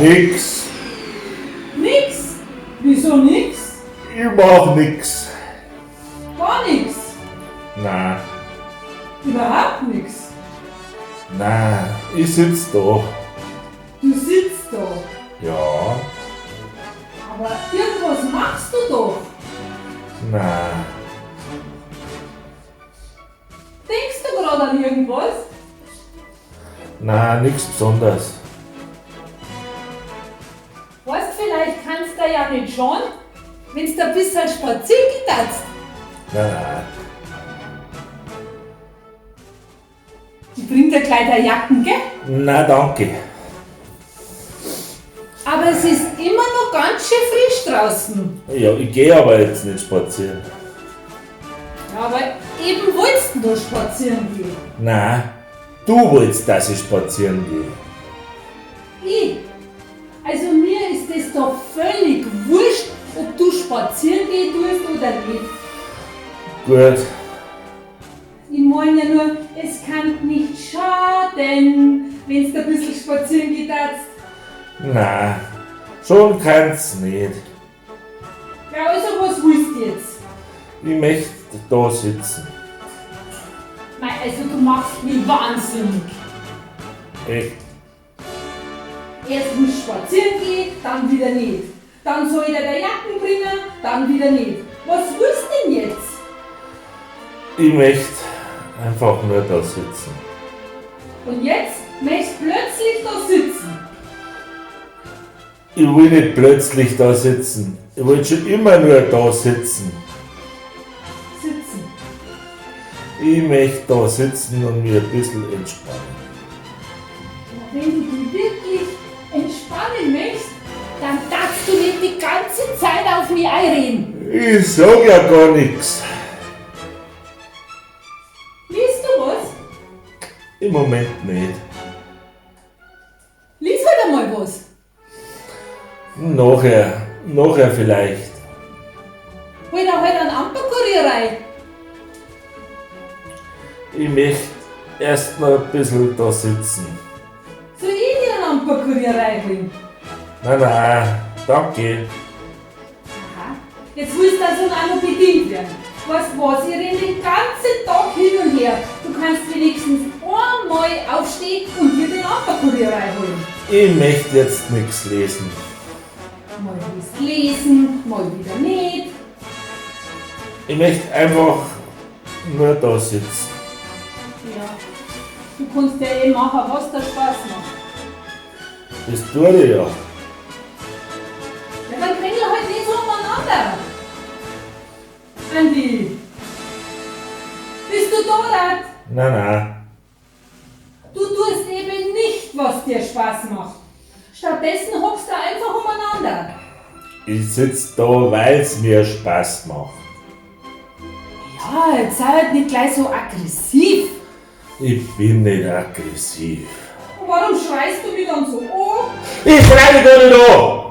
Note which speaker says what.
Speaker 1: Nix.
Speaker 2: Nix? Wieso nix?
Speaker 1: Ich mach nix.
Speaker 2: Gar nix.
Speaker 1: Na,
Speaker 2: Überhaupt nix.
Speaker 1: na, ich sitz da.
Speaker 2: Du sitzt da.
Speaker 1: Ja,
Speaker 2: Aber irgendwas machst du doch.
Speaker 1: na,
Speaker 2: Denkst du gerade an irgendwas?
Speaker 1: na, nix Besonderes.
Speaker 2: Weißt, vielleicht kannst du ja nicht schauen, wenn's da ein bisschen spazieren geht.
Speaker 1: Na, na,
Speaker 2: Ich bring dir gleich deine Jacken, gell?
Speaker 1: na, danke.
Speaker 2: Aber es ist immer noch ganz schön frisch draußen.
Speaker 1: Ja, ich geh aber jetzt nicht spazieren.
Speaker 2: Ja, aber eben wolltest du spazieren gehen.
Speaker 1: Na, du wolltest, dass ich spazieren gehe.
Speaker 2: Ich? Also mir ist es doch völlig wurscht, ob du spazieren gehen tust oder nicht.
Speaker 1: Gut,
Speaker 2: Ich meine ja nur, es kann nicht schaden, wenn du ein bisschen spazieren gehen darfst.
Speaker 1: na, schon kann's nicht.
Speaker 2: Ja, also was willst du jetzt?
Speaker 1: Ich möchte da sitzen.
Speaker 2: Mei, also du machst mich wahnsinnig.
Speaker 1: Echt?
Speaker 2: Erst muss ich spazieren gehen, dann wieder nicht. Dann soll ich dir deine Jacken bringen, dann wieder nicht. Was willst du denn jetzt?
Speaker 1: Ich möchte einfach nur da sitzen.
Speaker 2: Und jetzt möchtest du plötzlich da sitzen.
Speaker 1: Ich will nicht plötzlich da sitzen. Ich wollte schon immer nur da sitzen.
Speaker 2: Sitzen.
Speaker 1: Ich möchte da sitzen und mir ein bisschen entspannen.
Speaker 2: Ja, wenn du dich wirklich entspannen möchtest, dann darfst du nicht die ganze Zeit auf mich einreden.
Speaker 1: Ich sag ja gar nichts.
Speaker 2: Liest du was?
Speaker 1: Im Moment nicht.
Speaker 2: Lies halt einmal was.
Speaker 1: Nachher, nachher vielleicht.
Speaker 2: Hol dir halt einen Amperkurier rein.
Speaker 1: Ich möchte erst noch ein bisschen da sitzen.
Speaker 2: Soll ich dir einen Amperkurier reinholen?
Speaker 1: Na na, danke.
Speaker 2: Aha. Jetzt willst du also auch noch bedient werden. Weißt du was, ich renn den ganzen Tag hin und her. Du kannst wenigstens einmal aufstehen und dir den Amperkurier reinholen.
Speaker 1: Ich möchte jetzt nichts lesen.
Speaker 2: Mal willst lesen, mal wieder nicht.
Speaker 1: Ich möchte einfach nur da sitzen.
Speaker 2: Ja. Du kannst ja eh machen, was dir Spaß macht.
Speaker 1: Das tue ich ja.
Speaker 2: Ja, dann quengel halt nicht so umeinander. Andi. Bist du da, Rat?
Speaker 1: Na na,
Speaker 2: Du tust eben nicht, was dir Spaß macht. Stattdessen hockst du einfach umeinander.
Speaker 1: ich sitz da, weil's mir Spaß macht.
Speaker 2: Ja, jetzt sei halt nicht gleich so aggressiv.
Speaker 1: Ich bin nicht aggressiv.
Speaker 2: Und warum schreist du mich dann so an?
Speaker 1: Ich schrei dich gar nicht an!